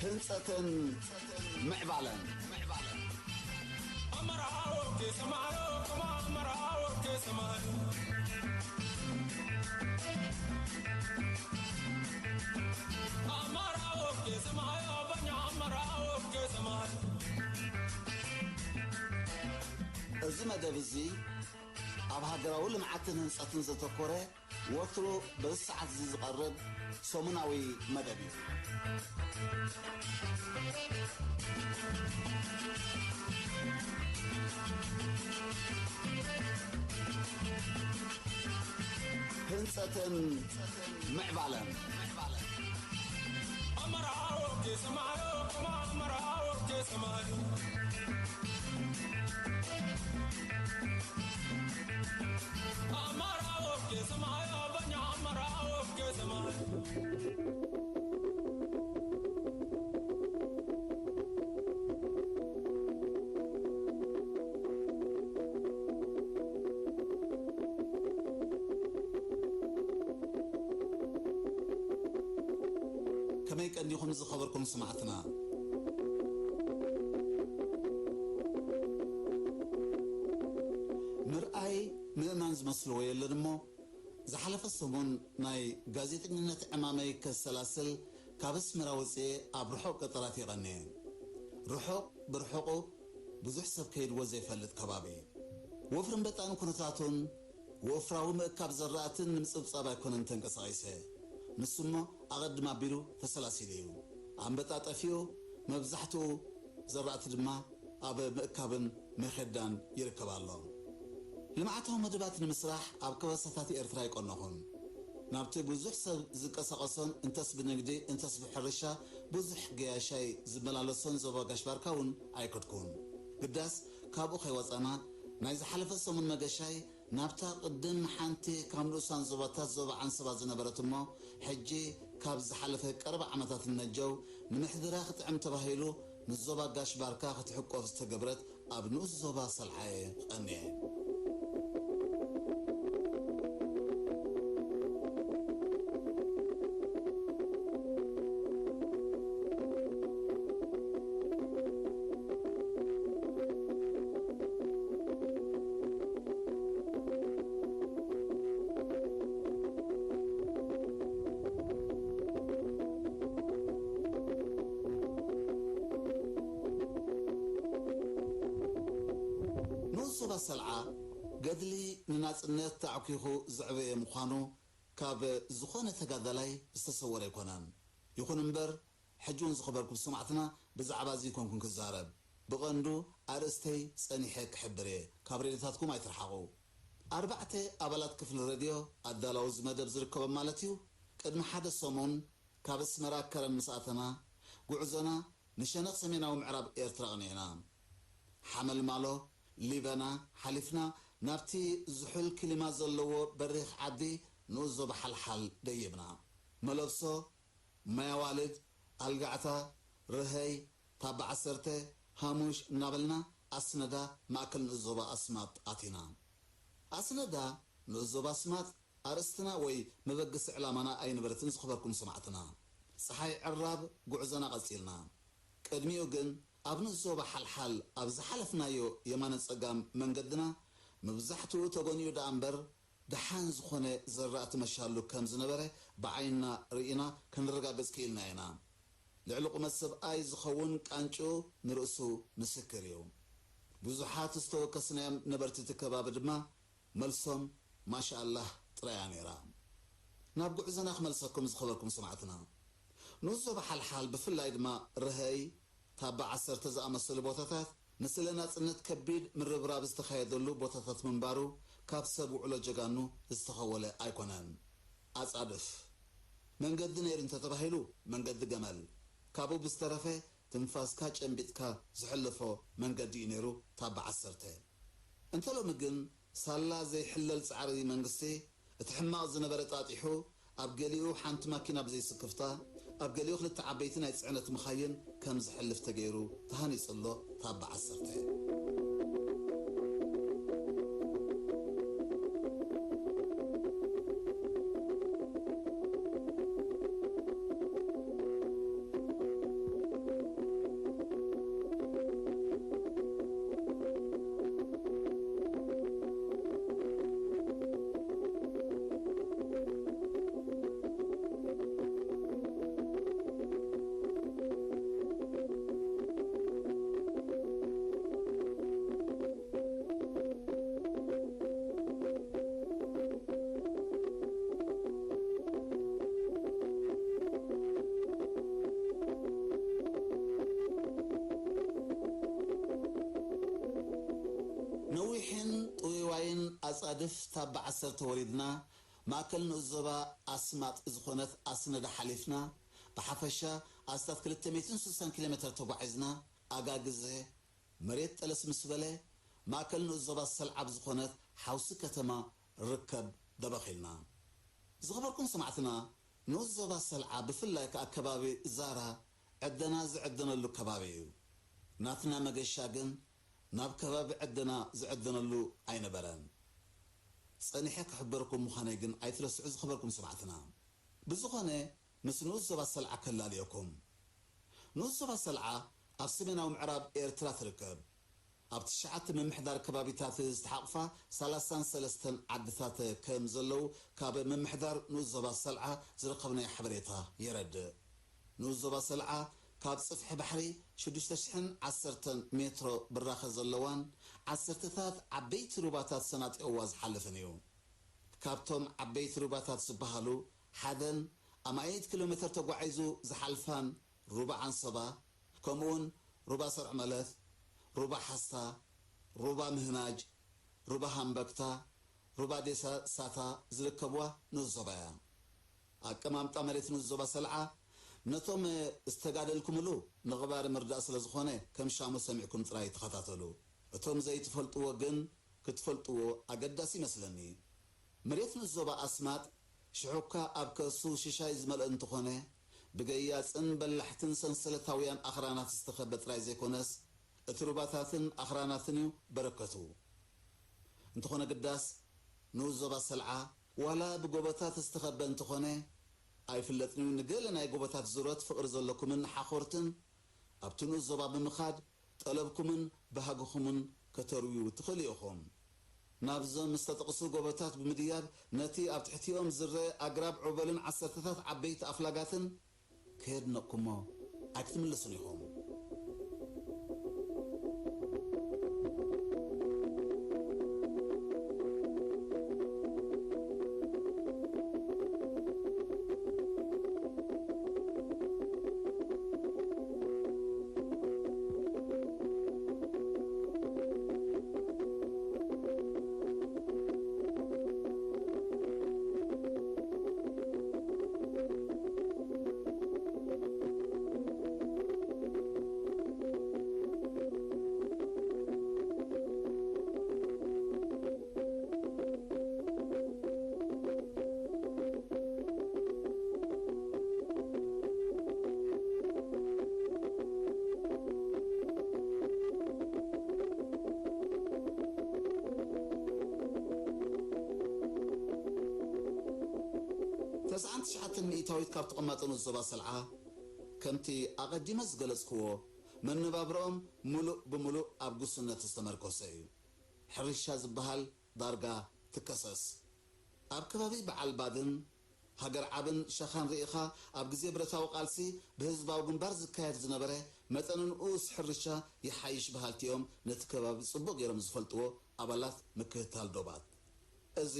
ህንጸትን ምዕባለን። ኣመራሃ ወርቂ ሰማዮ፣ ከማ ኣመራሃ ወርቂ ሰማዮ። ኣመራሃ ወርቂ ሰማዮ፣ በኛ ኣመራሃ ወርቂ ሰማዮ። እዚ መደብ እዚ ኣብ ሃገራዊ ልምዓትን ህንጸትን ዘተኮረ፣ ወትሩ በዚ ሰዓት እዚ ዝቐርብ ሰሙናዊ መደብ እዩ። ህንጸትን ምዕባለን። ኣመራሃ ወርቂ ሰማዮ፣ ከማ ኣመራሃ ወርቂ ሰማዮ። ኣመራሃ ወርቂ ሰማዮ፣ በኛ ኣመራሃ ወርቂ ሰማዮ። ከመይ ቀኒኹም ዝኸበርኩም ሰማዕትና? ምርኣይ ምእማን ዝመስልዎ የለን እሞ፣ ዝሓለፈ ሰሙን ናይ ጋዜጠኝነት ዕማመይ ከሰላስል ካብ ኣስመራ ወፅኤ ኣብ ርሑቕ ገጠራት የቐንየ። ርሑቕ ብርሑቑ ብዙሕ ሰብ ከይድዎ ዘይፈልጥ ከባቢ። ወፍርን በጣን ኩነታቱን ወፍራዊ ምእካብ ዘራእትን ንምጽብጻብ ኣይኮነን ተንቀሳቒሰ። ንሱሞ ኣቐድም ኣቢሉ ተሰላሲሉ እዩ። ኣንበጣ ጠፊኡ፣ መብዛሕትኡ ዘራእቲ ድማ ኣብ ምእካብን መኼዳን ይርከብ ኣሎ። ልምዓታዊ መደባት ንምስራሕ ኣብ ከበሳታት ኤርትራ ኣይቀነኹን። ናብቲ ብዙሕ ሰብ ዝንቀሳቐሶን እንተስ ብንግዲ እንተስ ብሕርሻ ብዙሕ ገያሻይ ዝመላለሶን ዞባ ጋሽ ባርካ እውን ኣይከድኩን። ግዳስ ካብኡ ከይወጻና ናይ ዝሓለፈ ሰሙን መገሻይ ናብታ ቅድም ሓንቲ ካብ ንኡሳን ዞባታት ዞባ ዓንሰባ ዝነበረት እሞ ሕጂ ካብ ዝሓለፈ ቀረባ ዓመታት ንነጀው ንምሕደራ ክጥዕም ተባሂሉ ንዞባ ጋሽ ባርካ ክትሕቆፍ ዝተገብረት ኣብ ንኡስ ዞባ ሰልዓየ ቀንየ። ንኡስ ዞባ ሰልዓ ገድሊ ንናጽነት ተዓኲኹ ዘዕበየ ምዃኑ ካብ ዝኾነ ተጋዳላይ ዝተሰወረ ኣይኮነን። ይኹን እምበር፣ ሕጂ እውን ዝኸበርኩም ሰማዕትና ብዛዕባ እዚ ኣይኮንኩን ክዛረብ። ብቐንዱ ኣርእስተይ ጸኒሐ ክሕብር እየ። ካብ ሬድዮታትኩም ኣይትርሓቑ። ኣርባዕተ ኣባላት ክፍሊ ሬድዮ ኣዳላዊ እዚ መደብ ዝርከቦም ማለት እዩ፣ ቅድሚ ሓደ ሰሙን ካብ ኣስመራ ከረን ምስ ኣተና፣ ጉዕዞና ንሸነኽ ሰሜናዊ ምዕራብ ኤርትራ ኣቕኒዕና። ሓመልማሎ፣ ሊበና ሓሊፍና ናብቲ ዝሑል ክሊማ ዘለዎ በሪኽ ዓዲ ንኡስ ዞባ ሓልሓል ደይብና። መለብሶ፣ ማይ ኣዋልድ፣ ኣልጋዕታ፣ ርሀይ፣ ታባ ዓሰርተ፣ ሃሙሽ እናበልና ኣስነዳ ማእከል ንኡስ ዞባ ኣስማጥ ኣቲና። ኣስነዳ ንኡስ ዞባ ኣስማጥ ኣርእስትና ወይ መበገሲ ዕላማና ኣይነበረትን ዝኸበርኩም ሰማዕትና። ጸሓይ ዕራብ ጉዕዞና ቀጺልና። ቅድሚኡ ግን ኣብ ንኡስ ዞባ ሓልሓል ኣብ ዝሓለፍናዮ የማነ ጸጋም መንገድና መብዛሕትኡ ተጎኒኡ ደኣ እምበር ደሓን ዝኾነ ዘራእቲ መሻሉ ከም ዝነበረ ብዓይንና ርኢና ክንረጋግጽ ክኢልና ኢና። ልዕሊ ቁመት ሰብኣይ ዝኸውን ቃንጭኡ ንርእሱ ምስክር እዩ። ብዙሓት ዝተወከስናዮም ነበርቲ እቲ ከባቢ ድማ መልሶም ማሻኣላህ ጥራይ እያ ነይራ። ናብ ጉዕዞና ክመልሰኩም ዝኸበርኩም ሰማዕትና። ንኡስ ዞባ ሓልሓል ብፍላይ ድማ ርሀይ፣ ታባ ዓሰርተ ዝኣመሰሉ ቦታታት ንስለ ናጽነት ከቢድ ምርብራብ ዝተኻየደሉ ቦታታት ምንባሩ ካብ ሰብ ውዕሎ ጀጋኑ ዝተኸወለ ኣይኮነን። ኣጻድፍ መንገዲ ነይሩ እንተተባሂሉ መንገዲ ገመል፣ ካብኡ ብዝተረፈ ትንፋስካ ጨንቢጥካ ዝሕለፎ መንገዲ እዩ ነይሩ ታባ ዓሰርተ። እንተ ሎሚ ግን ሳላ ዘይሕለል ጻዕሪ መንግስቲ እቲ ሕማቕ ዝነበረ ጣጢሑ ኣብ ገሊኡ ሓንቲ ማኪና ብዘይስክፍታ፣ ኣብ ገሊኡ ክልተ ዓበይቲ ናይ ጽዕነት መኻይን ከም ዝሕልፍ ተገይሩ ተሃኒጹ ኣሎ። ታባ ዓሰርተ። ነዊሕን ጥውይዋይን ኣጻድፍ ታባ ዓሰርተ ወሪድና፣ ማእከል ንኡስ ዞባ ኣስማጥ ዝኾነት ኣስነዳ ሓሊፍና፣ ብሓፈሻ ኣስታት ክልተ ሚእትን ስሳን ኪሎ ሜተር ተጓዒዝና፣ ኣጋግዘ፣ መሬት ጠለስ ምስ በለ፣ ማእከል ንኡስ ዞባ ሰልዓ ብዝኾነት ሓውሲ ከተማ ርከብ ደበኺልና። ዝኸበርኩም ሰማዕትና፣ ንኡስ ዞባ ሰልዓ፣ ብፍላይ ከኣ ከባቢ ዛራ፣ ዕደና ዝዕደነሉ ከባቢ እዩ። ናትና መገሻ ግን ናብ ከባቢ ዕደና ዝዕደነሉ ኣይነበረን። ጸኒሐ ክሕበረኩም ምዃነይ ግን ኣይትረስዑ፣ ዝኸበርኩም ሰማዕትና። ብዝኾነ፣ ምስ ንኡስ ዞባ ሰልዓ ከላልየኩም። ንኡስ ዞባ ሰልዓ ኣብ ሰሜናዊ ምዕራብ ኤርትራ ትርከብ። ኣብ ትሽዓተ ምምሕዳር ከባቢታት ዝተሓቑፋ ሰላሳን ሰለስተን ዓድታት ከም ዘለዉ ካብ ምምሕዳር ንኡስ ዞባ ሰልዓ ዝረኸብናዮ ሓበሬታ የረድእ። ንኡስ ዞባ ሰልዓ ካብ ጽፍሒ ባሕሪ ሽዱሽተ ሽሕን ዓሰርተን ሜትሮ ብራኸ ዘለዋን ዓሰርተታት ዓበይቲ ሩባታት ሰናጢኦዋ ዝሓልፍን እዩ። ካብቶም ዓበይቲ ሩባታት ዝበሃሉ ሓደን ኣማኢት ኪሎ ሜተር ተጓዒዙ ዝሓልፋን ሩባ ዓንሰባ፣ ከምኡውን ሩባ ሰርዕ መለት፣ ሩባ ሓስታ፣ ሩባ ምህናጅ፣ ሩባ ሃምበክታ፣ ሩባ ዴሳ ሳታ ዝርከብዋ ንኡስ ዞባ እያ። ኣቀማምጣ መሬት ንኡስ ዞባ ሰልዓ ነቶም ዝተጋደልኩምሉ ንቕባሪ ምርዳእ ስለ ዝኾነ ከም ሻሙ ሰሚዕኩም ጥራይ ተኸታተሉ። እቶም ዘይትፈልጥዎ ግን ክትፈልጥዎ ኣገዳሲ ይመስለኒ። መሬት ንኡስ ዞባ ኣስማጥ ሽሑ እኳ ኣብ ከሱ ሽሻይ ዝመልአ እንተኾነ፣ ብገያጽን በላሕትን ሰንሰለታውያን ኣኽራናት ዝተኸበ ጥራይ ዘይኮነስ፣ እቲ ሩባታትን ኣኽራናትን እዩ በረከቱ። እንተኾነ ግዳስ፣ ንኡስ ዞባ ሰልዓ፣ ዋላ ብጎቦታት ዝተኸበ እንተኾነ፣ ኣይፍለጥን እዩ፣ ንገለ ናይ ጎቦታት ዙረት ፍቕሪ ዘለኩምን ሓኾርትን፣ ኣብቲ ንኡስ ዞባ ብምኻድ፣ ጠለብኩምን ባህግኹምን ከተርውዩ ትኽእሉ ኢኹም። ናብዞም ዝተጠቕሱ ጎቦታት ብምድያብ፣ ነቲ ኣብ ትሕቲኦም ዝረአ ኣግራብ ዑበልን ዓሰርተታት ዓበይቲ ኣፍላጋትን ከየድነቕኩሞ ኣይክትምለሱን ኢኹም። ተስዓን ትሽዓተን ሚእታዊት ካብ ተቐማጦ ንኡስ ዞባ ሰልዓ፣ ከምቲ ኣቐዲመ ዝገለጽክዎ፣ መነባብሮኦም ምሉእ ብምሉእ ኣብ ጉስነት ዝተመርኮሰ እዩ። ሕርሻ ዝበሃል ዳርጋ ትከሰስ። ኣብ ከባቢ በዓል ባድን፣ ሃገር ዓብን ሸኻን ርኢኻ፣ ኣብ ግዜ ብረታዊ ቃልሲ ብህዝባዊ ግንባር ዝካየድ ዝነበረ መጠነ ንኡስ ሕርሻ ይሓይሽ በሃልቲ እዮም ነቲ ከባቢ ጽቡቕ ገይሮም ዝፈልጥዎ ኣባላት ምክትታል ዶባት። እዚ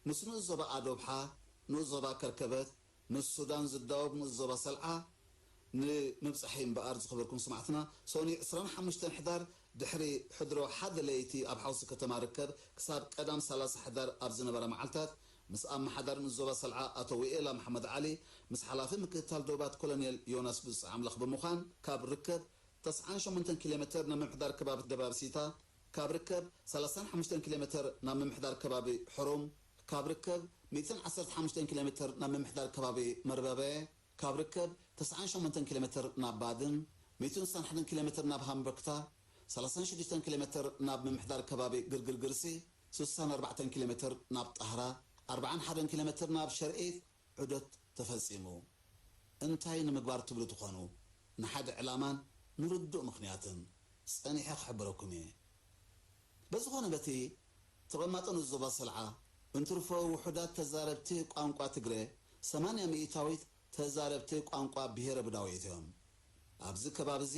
ምስ ንኡስ ዞባ ኣዶብሓ፣ ንኡስ ዞባ ከርከበት፣ ምስ ሱዳን ዝዳወብ ንኡስ ዞባ ሰልዓ ንምብጻሕ እምበኣር፣ ዝኸበርኩም ሰማዕትና፣ ሰኑይ ዕስራን ሓሙሽተን ሕዳር ድሕሪ ሕድሮ ሓደ ለይቲ ኣብ ሓውሲ ከተማ ርከብ ክሳብ ቀዳም ሰላሳ ሕዳር ኣብ ዝነበራ መዓልታት ምስ ኣመሓዳሪ ንኡስ ዞባ ሰልዓ ኣቶ ውኤላ መሓመድ ዓሊ፣ ምስ ሓላፊ ምክትታል ዶባት ኮሎኔል ዮናስ ብጻ ኣምላኽ ብምዃን ካብ ርከብ ተስዓን ሸሞንተን ኪሎ ሜተር ናብ ምምሕዳር ከባቢ ደባብ ሲታ፣ ካብ ርከብ ሰላሳን ሓሙሽተን ኪሎ ሜተር ናብ ምምሕዳር ከባቢ ሕሩም፣ ካብ ርከብ ሚእትን ዓሰርተ ሓሙሽተን ኪሎ ሜትር ናብ ምምሕዳር ከባቢ መርበበ፣ ካብ ርከብ ተስዓን ሸሞንተን ኪሎ ሜትር ናብ ባድን፣ ሚእትን ስሳን ሓደን ኪሎ ሜትር ናብ ሃምበክታ፣ ሰላሳን ሽዱሽተን ኪሎ ሜትር ናብ ምምሕዳር ከባቢ ግርግር ግርሲ፣ ስሳን ኣርባዕተን ኪሎ ሜትር ናብ ጣህራ፣ ኣርባዓን ሓደን ኪሎ ሜትር ናብ ሸርዒት ዑደት ተፈጺሙ። እንታይ ንምግባር ትብሉ ትኾኑ? ንሓደ ዕላማን ንርዱእ ምኽንያትን ጸኒሐ ክሕብረኩም እየ። በዝኾነ በቲ ተቐማጦ ንዞባ ሰልዓ እንትርፎ ውሑዳት ተዛረብቲ ቋንቋ ትግረ፣ ሰማንያ ሚእታዊት ተዛረብቲ ቋንቋ ብሄረ ብዳውየት እዮም። ኣብዚ ከባቢ እዚ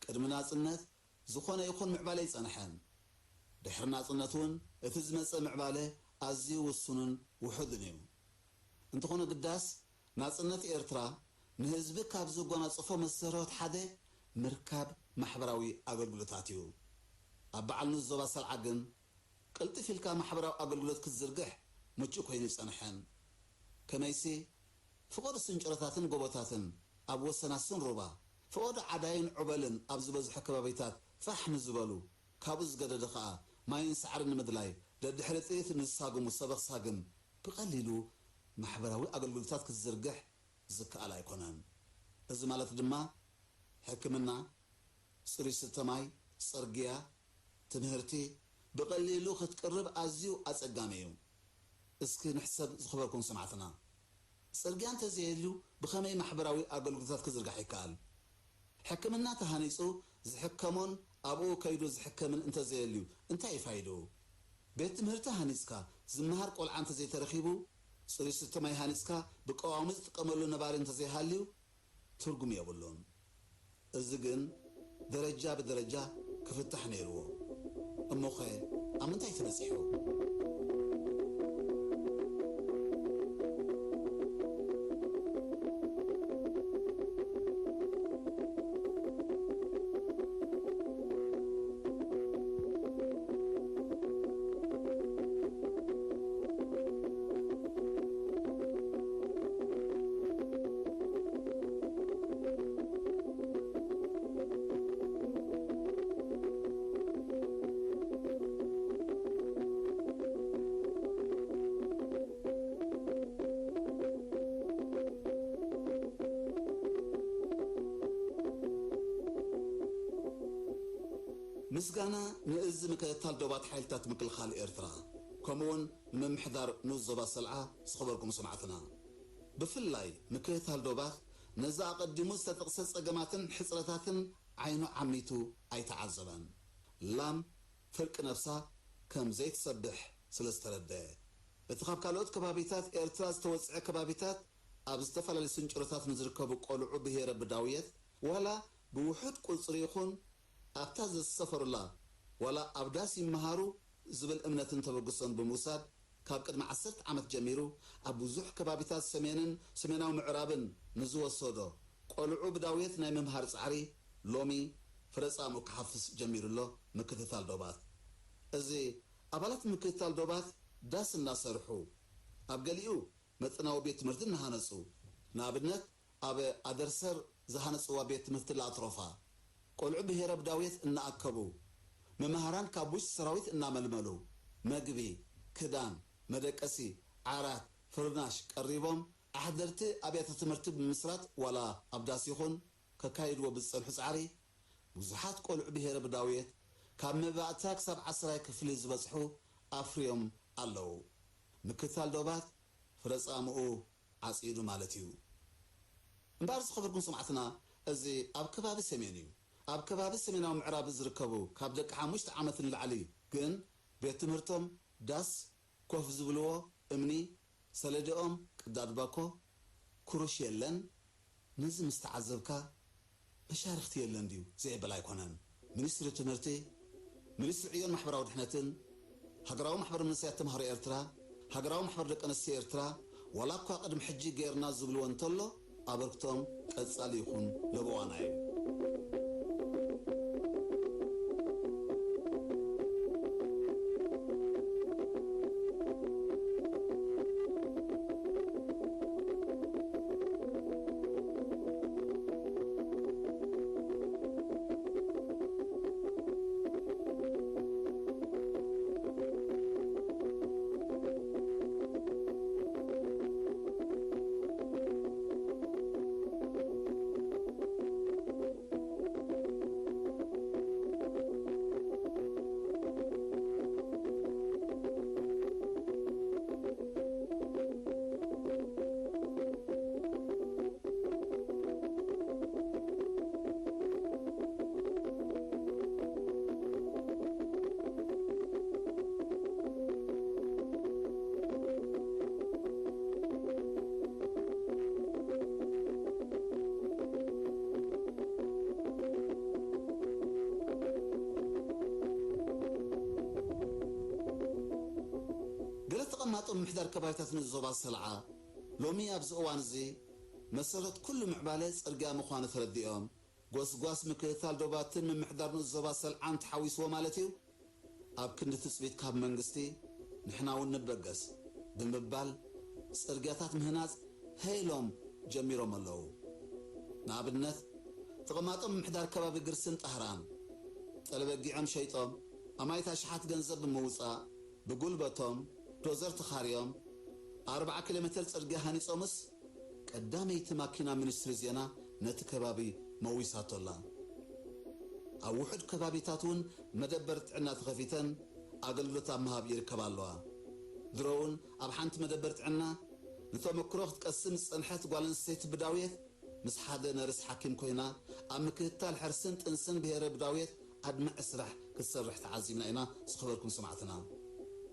ቅድሚ ናጽነት ዝኾነ ይኹን ምዕባለ ኣይጸንሐን። ድሕሪ ናጽነት እውን እቲ ዝመጸ ምዕባለ ኣዝዩ ውሱንን ውሑድን እዩ። እንተኾነ ግዳስ ናጽነት ኤርትራ ንህዝቢ ካብ ዘጎናጽፎ መሰረት ሓደ ምርካብ ማሕበራዊ ኣገልግሎታት እዩ። ኣብ በዓል ንኡስ ዞባ ሰልዓ ግን ቅልጥፍ ኢልካ ማሕበራዊ ኣገልግሎት ክትዝርግሕ ምቹእ ኮይኑ ኣይጸንሐን። ከመይሲ ፍቖዶ ስንጭሮታትን ጎቦታትን ኣብ ወሰናስን ሩባ፣ ፍቖዶ ዓዳይን ዑበልን ኣብ ዝበዝሖ ከባቢታት ፋሕ ንዝበሉ፣ ካብኡ ዝገደደ ኸኣ ማይን ሳዕርን ንምድላይ ደድሕሪ ጥሪት ንዝሳግሙ ሰበኽ ሳግም ብቐሊሉ ማሕበራዊ ኣገልግሎታት ክትዝርግሕ ዝከኣል ኣይኮነን። እዚ ማለት ድማ ሕክምና፣ ጽሩይ ስተ ማይ፣ ጽርግያ፣ ትምህርቲ ብቐሊሉ ክትቅርብ ኣዝዩ ኣጸጋሚ እዩ። እስኪ ንሕሰብ ዝኽበርኩም ሰማዕትና። ጽርግያ እንተዘየልዩ ብኸመይ ማሕበራዊ ኣገልግሎታት ክዝርጋሕ ይከኣል? ሕክምና ተሃኒጹ ዝሕከሞን ኣብኡ ከይዱ ዝሕከምን እንተዘየልዩ እንታይ እዩ ፋይድኡ? ቤት ትምህርቲ ሃኒጽካ ዝመሃር ቆልዓ እንተዘይተረኺቡ፣ ጽሩይ ስተ ማይ ሃኒጽካ ብቀዋሚ ዝጥቀመሉ ነባሪ እንተዘይሃልዩ ትርጉም የብሉን። እዚ ግን ደረጃ ብደረጃ ክፍታሕ ነይርዎ። እሞኸ ኣብ ምንታይ ተበጺሑ? ምስጋና ንእዝ ምክትታል ዶባት ሓይልታት ምክልኻል ኤርትራ፣ ከምኡውን ንምምሕዳር ንኡስ ዞባ ሰልዓ ዝኸበርኩም ሰማዕትና። ብፍላይ ምክትታል ዶባት ነዚ ኣቐዲሙ ዝተጠቕሰ ጸገማትን ሕጽረታትን ዓይኑ ዓሚቱ ኣይተዓዘበን። ላም ፍርቂ ነብሳ ከም ዘይትሰብሕ ስለ ዝተረድአ፣ እቲ ካብ ካልኦት ከባቢታት ኤርትራ ዝተወጽዐ ከባቢታት ኣብ ዝተፈላለዩ ስንጭሮታት ንዝርከቡ ቆልዑ ብሄረ ብዳውየት ዋላ ብውሑድ ቁጽሪ ይኹን ኣብታ ዝሰፈሩላ ዋላ ኣብ ዳስ ይመሃሩ ዝብል እምነትን ተበግሶን ብምውሳድ፣ ካብ ቅድሚ ዓሰርተ ዓመት ጀሚሩ ኣብ ብዙሕ ከባቢታት ሰሜንን ሰሜናዊ ምዕራብን ንዝወሰዶ ቆልዑ ብዳውየት ናይ ምምሃር ጻዕሪ ሎሚ ፍረ ጻምኡ ክሓፍስ ጀሚሩ ኣሎ። ምክትታል ዶባት፣ እዚ ኣባላት ምክትታል ዶባት ዳስ እናሰርሑ ኣብ ገሊኡ መጠናዊ ቤት ትምህርቲ እናሃነጹ፣ ንኣብነት ኣብ ኣደርሰር ዝሃነጽዋ ቤት ትምህርቲ ላትሮፋ፣ ቆልዑ ብሄረ ብዳውየት እናኣከቡ፣ መማህራን ካብ ውሽጢ ሰራዊት እናመልመሉ፣ መግቢ፣ ክዳን፣ መደቀሲ፣ ዓራት፣ ፍርናሽ ቀሪቦም፣ ኣሕደርቲ ኣብያተ ትምህርቲ ብምስራት ዋላ ኣብ ዳስ ይኹን ከካይድዎ ብዝጸንሑ ጻዕሪ፣ ብዙሓት ቆልዑ ብሄረ ብዳውየት ካብ መባእታ ክሳብ ዓስራይ ክፍሊ ዝበጽሑ ኣፍርዮም ኣለዉ። ምክትታል ዶባት ፍረ ጻምኡ ዓጺዱ ማለት እዩ። እምበኣር ዝኸበርኩም ሰማዕትና፣ እዚ ኣብ ከባቢ ሰሜን እዩ። ኣብ ከባቢ ሰሜናዊ ምዕራብ ዝርከቡ ካብ ደቂ ሓሙሽተ ዓመት ንላዕሊ ግን ቤት ትምህርቶም ዳስ፣ ኮፍ ዝብልዎ እምኒ፣ ሰለደኦም ቅዳድ ባኮ፣ ክሩሽ የለን። ነዚ ምስ ተዓዘብካ መሻርኽቲ የለን ድዩ ዘየበል ኣይኮነን። ሚኒስትሪ ትምህርቲ፣ ሚኒስትሪ ዕዮን ማሕበራዊ ድሕነትን፣ ሃገራዊ ማሕበር መንእሰያት ተምሃሮ ኤርትራ፣ ሃገራዊ ማሕበር ደቂ ኣንስትዮ ኤርትራ፣ ዋላ እኳ ቅድሚ ሕጂ ገይርና ዝብልዎ እንተሎ፣ ኣበርክቶም ቀጻሊ ይኹን ለበዋና እዩ። ምምሕዳር ከባቢታት ንዞባ ሰልዓ ሎሚ ኣብዚ እዋን እዚ መሰረት ኩሉ ምዕባለ ጽርግያ ምዃኑ ተረዲኦም፣ ጎስጓስ ምክትታል ዶባትን ምምሕዳር ንዞባ ሰልዓን ተሓዊስዎ ማለት እዩ፣ ኣብ ክንዲ ትጽቢት ካብ መንግስቲ ንሕና እውን ንበገስ ብምባል ጽርግያታት ምህናጽ ሃይሎም ጀሚሮም ኣለዉ። ንኣብነት፣ ተቐማጦ ምምሕዳር ከባቢ ግርስን ጣህራን ጠለበጊዖም ሸይጦም ኣማይት ኣሽሓት ገንዘብ ብምውጻእ ብጉልበቶም ዶዘር ተኻርዮም ኣርብዓ ኪሎ ሜተር ጽርግያ ሃኒጾምስ ቀዳመይቲ ማኪና ሚኒስትሪ ዜና ነቲ ከባቢ መዊሳቶ ኣላ። ኣብ ውሑድ ከባቢታት እውን መደበር ጥዕና ተኸፊተን ኣገልግሎት ኣብ ምሃብ ይርከባ ኣለዋ። ድሮ እውን ኣብ ሓንቲ መደበር ጥዕና ንተመክሮ ክትቀስም ዝጸንሐት ጓል ኣንስተይቲ ብዳውየት ምስ ሓደ ነርስ ሓኪም ኮይና ኣብ ምክትታል ሕርስን ጥንስን ብሄረ ብዳውየት ኣድማዒ ስራሕ ክትሰርሕ ተዓዚብና ኢና። ዝኸበርኩም ሰማዕትና፣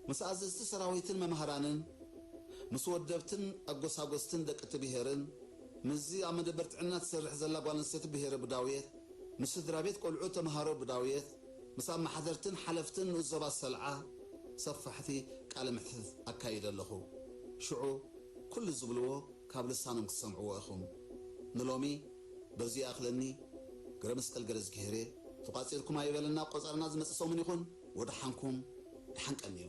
ምስ ኣዘዝቲ ሰራዊትን መምሃራንን ምስ ወደብትን ኣጎሳጎስትን ደቂ እቲ ብሄርን ምስዚ ኣብ መደበር ጥዕና ትሰርሕ ዘላ ጓል ኣንስተይቲ ብሄረ ብዳውየት ምስ ስድራ ቤት ቆልዑ ተምሃሮ ብዳውየት ምስ ኣመሓደርትን ሓለፍትን ንኡስ ዞባ ሰልዓ ሰፋሕቲ ቃለ መሕትት ኣካይደ ኣለኹ። ሽዑ ኩሉ ዝብልዎ ካብ ልሳኖም ክትሰምዕዎ ኢኹም። ንሎሚ በዚ ይኣኽለኒ። ገረመስቀል ገረዝግሄሬ ተቋጺርኩም ኣይበለና። ቆጸራና ዝመጽእ ሰሙን ይኹን። ወደሓንኩም። ደሓን ቀንዩ።